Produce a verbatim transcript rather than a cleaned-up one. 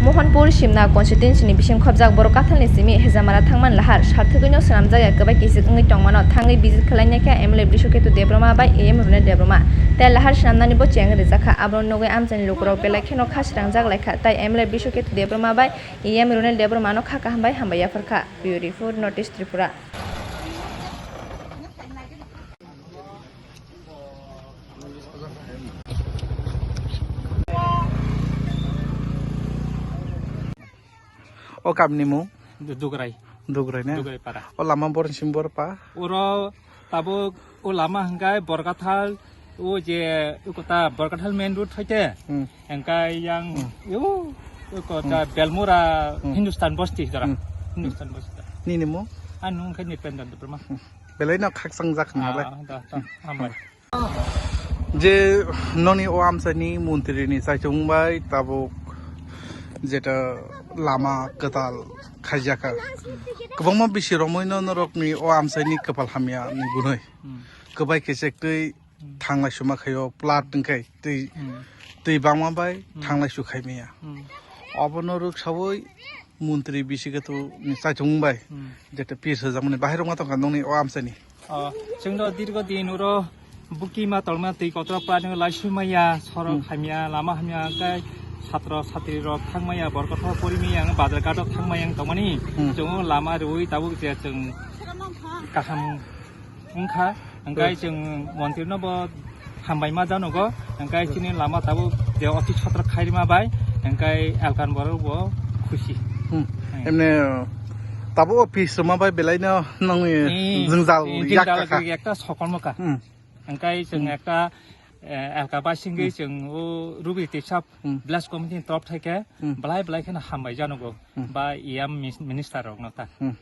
Mohanpur Simna constituency ni bising khobjak Borok Kathal ni simi Hejamara thangman lahar sarthwgwi no swnamjak ya kwbai kisik wngwi tongmano thangwi visit khwlainai kha M L A Brishoketu Debbarma bai A M Runel Debbarma. Tai lahar swnamnani bo cheng rijak kha. Abono nugwi amchaini lukurok belai kheno kha srangjak lai kha. Tai M L A Brishoketu Debbarma bai A M Runel Debbarma no kha kaham bai hambai yaphar kha. Bureau Report, North East Tripura. O kamni mung? Du-, Dugrai. Dugrai ne? Dugrai para. O lama bor sim bor pa? Oro tabuk o lama hingkai Borkathal, o je, o kota Borkathal main road hoite. Hmm. Hingkai yang, Hmm. o, o kota Hmm. Belmura Hmm. Hindustan Bosti jora. Hmm. Hindustan Bosti. Nini mung? Ano hingkai Nitendra Debbarma. Hmm. Belai no khakchang jak Ah, nalai. Da, da, hambai. Je noni o amchaini montri ni chaichung bai tabuk jeta lama kwtal khaijaka. Kwbangma bisi romwi no norok ni o amchaini kwpal hamya ni gunoi. Hmm. Kwbai kechek twi Hmm. thanglai suma khaio plat wngkhai twi Hmm. twi bangma bai Hmm. thanglai su khai maya. Hmm. Obono rwk sawi montri bisi khe to ni chaichung bai Hmm. jeta pir sajak mani bahai rok ma tongkha noni o amchaini. Oh, chwngno dirgo din uro buki ma tolma twi kotor planning lai sumaya, sorok Hmm. hamya, lama hamya, kai satro satri rok thangmaya, borkotho porimaya, ang bazar ghat o thangmaya ang tongmani. Hmm. Chwng lama rwi tabuk je chwng kaham wngkha, hingkai Hmm. chwng montri no bo hambai ma janogo, hingkai Hmm. chini lama tabuk je oti satro khairima bai, hingkai elkan borok bo khusi. Hmm. Hmm. Emne tabuk o pis rwma bai belai no nongni Eh, jwngjal eh, yak jwngjal kha. Ekta sokolmo kha. Hmm. Hingkai chwng Hmm. ekta, eh, elka bai singwi Hmm. chwng o Rubi Tisap Hmm. Village Committee ni torop thai khe Hmm. belai belai kheno hambai janogo Hmm. ba E M mis-, minister rok no ta. Hmm.